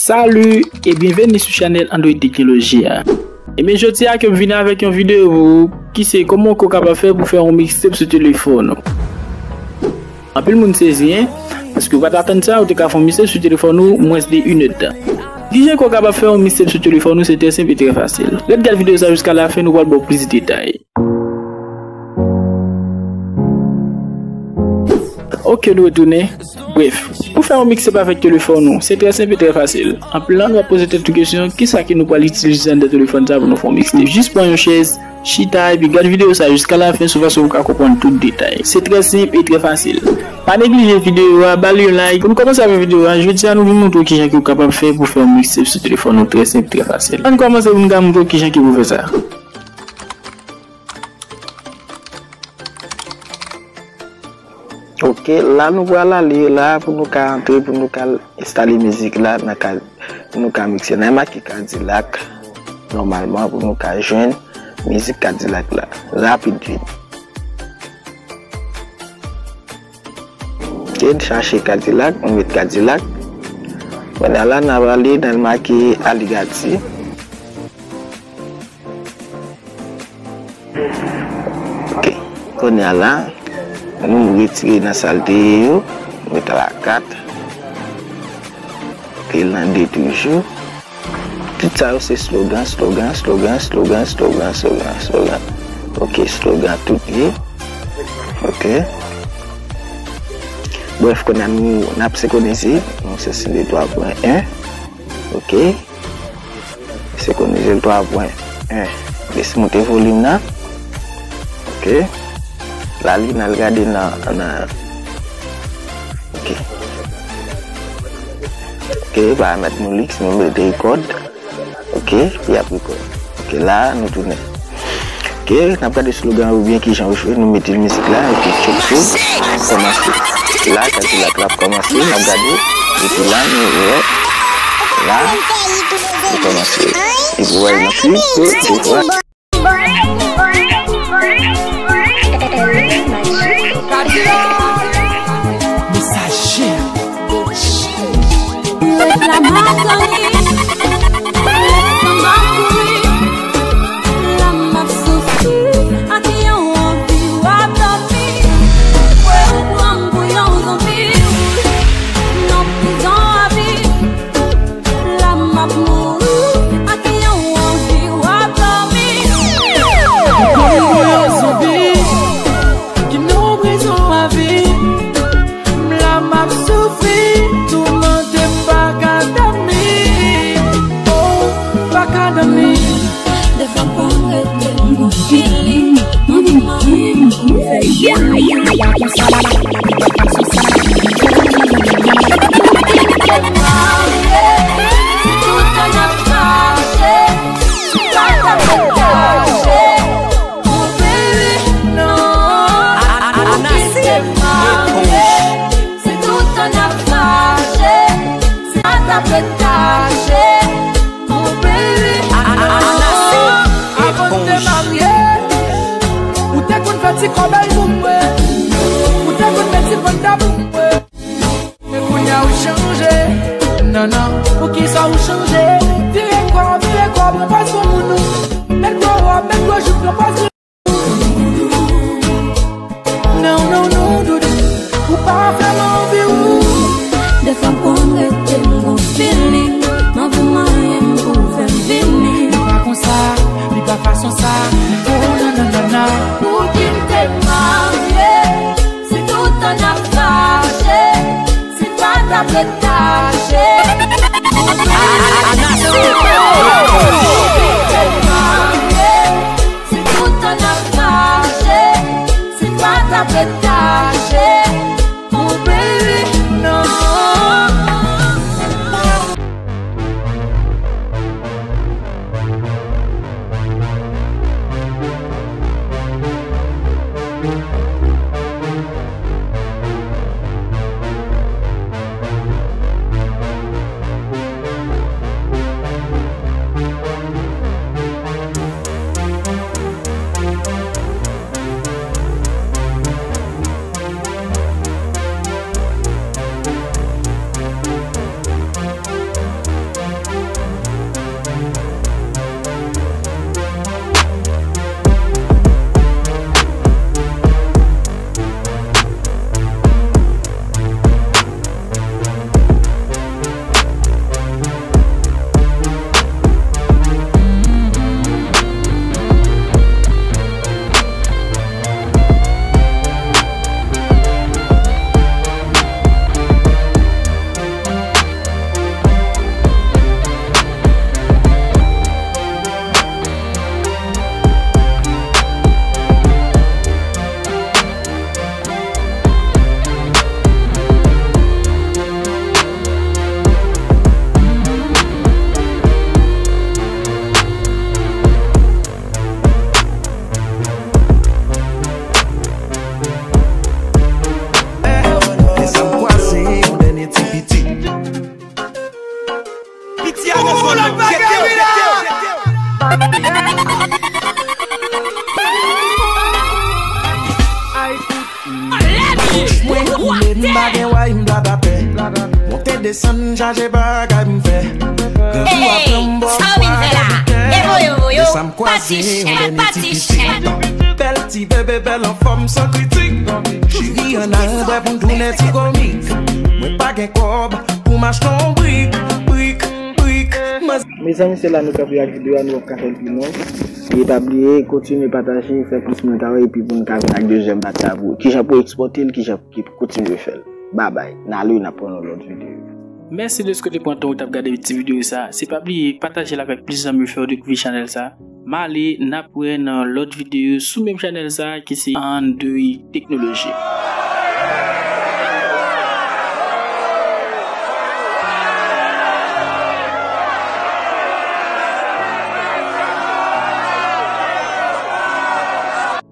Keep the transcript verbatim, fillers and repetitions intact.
Salut e byenveni sou chanèl Android Teknoloji a. Ebyen jodi a ke m vini avèk yon videyo pou ou ki se kòman ke w kapab fè pou fè yon mixtape sou telefòn ou. Anpil moun sezi, en, paske w pa t atann sa, ou te ka fè yon mixtape sou telefòn ou mwens de inèdtan. Kijan ke w kapab fè yon mixtape sou telefòn ou, se trè senp e trè fasil. Ret gad videyo sa jiska lafen, nou pral ba w plis detay. Ok, nou retounen. Bref, pou fè yon mixtape avèk telefòn ou, se trè senp e trè fasil. Anpil nan nou ap poze tèt yo kesyon, kisa ke nou pral itilize anndan telefòn sa pou nou fè yon mixtape? Jis pran yon chèz, chita, epi gad videyo sa jiska lafen, sou fason pou w ka konprann tout detay. Se trè senp e trè fasil. Pa neglije videyo a, ba l yon like. Pou nou kòmanse avèk videyo a, jodi a nou vin montre w kijan ke w kapab fè pou fè yon mixtape sou telefòn ou, trè senp, trè fasil. Ann kòmanse pou nou ka montre w kijan ke pou fè sa. Ok, la nou pral ale la pou nou ka antre, pou nou ka enstale mizik la nan ka, pou nou ka mikse. Nan make Kadilak, nòmalman, pou nou ka jwenn mizik Kadilak la, rapid vit. Ok, n chache Kadilak, nou met Kadilak. Kounye a la, n ap ale nan make Aligati. Ok. Kounye a la, nou retire nan sa l te ye yo, met a la kat. Ok, l nan de toujou. Tout sa yo se slogan, slogan, slogan. Ok, slogan tout ye. Ok. Bref, kounye a nou, n ap senkwonize. Nou se de twa pwen en. Ok. Senkwonize l twa pwen en. Bese monte volim nan. Ok. La li n al gade nan, nan. Ok. Ok, paramèt nou lix, nou mete rekòd. Ok, epi ap rekòd. Ok, la nou tounen. Ok, n ap gade slogan oubyen kijan yo jwe, nou mete mizik la, epi tchop tou, kòmanse. La, Kadilak la ap kòmanse, n ap gade, epi la, nou wè, la, li kòmanse. Epi wè, nan klip, de fwa. Mesaje. La m ap mouri ak yon anvi w ap dòmi. Kòm yon zonbi ki nan prizon avi. M la m ap soufri, toumante m pa ka dòmi. Oh, pa ka dòmi. Dèfwa m pa rete, m gon feeling. Anvi mari m pou m fè youli youli. Pa konsa, pa konsa. Si tout tan n ap fache, si pa t ap fache, mon baby, non. Ou kite m marye. Si tout tan n ap fache, si pa t ap fache. Oh baby, avan n te marye, ou te konn fè ti kòbèy pou mwen. Ou te konn met ti panta pou mwen. Men kounye a ou chanje. Non, non, poukisa ou chanje? Vire kò, vire kò, pran pòz granmoun ou. Met gwo wòb, met gwo jip, pran pòz. Non, non, non, doudou, ou pa fè m anvi ou. Dèfwa m konn rete, m gon feeling. M anvi marye m pou w fè m vini. Li pa konsa, li pa fason sa. Oh, non, non, non, non. Pou ki m te marye, si tout tan n ap fache, si pa t ap ret tache. Mon baby, non. Pou ki m te marye, si tout tan n ap fache, si pa t ap ret tache, oh baby, non. Men m pa gen way, m plat atè. Monte desann, chaje bagay m fè. Grangou ap pran m bò, sa w vin fè la? E voye, voye. Desann m kwaze, yon dènye ti piti. Bèl ti bebe, bèl anfòm, san kritik. Cheri, ann al bwè pou n tounen ti komik. Mwen pa gen kòb pou m achte yon brik, brik, brik. Mezanmi, se la nou kanpe ak videyo a, nou p ap ka fè l pi long. E pa bliye, kontinye pataje, fè plis moun ka wè, epi pou n ka vin ak dezyèm pati a pou kijan pou ekspòte l, kijan pou ki pou kontinye fè l. Babay, n ale, n ap pran yon lòt videyo. Mèsi dèske w te pran tan ou t ap gade ti videyo sa. Se pa bliye, pataje l avèk plis zanmi w, fè yo dekouvri chanèl sa. M ale, n ap wè nan lòt videyo sou menm chanèl sa ki se Android Teknoloji.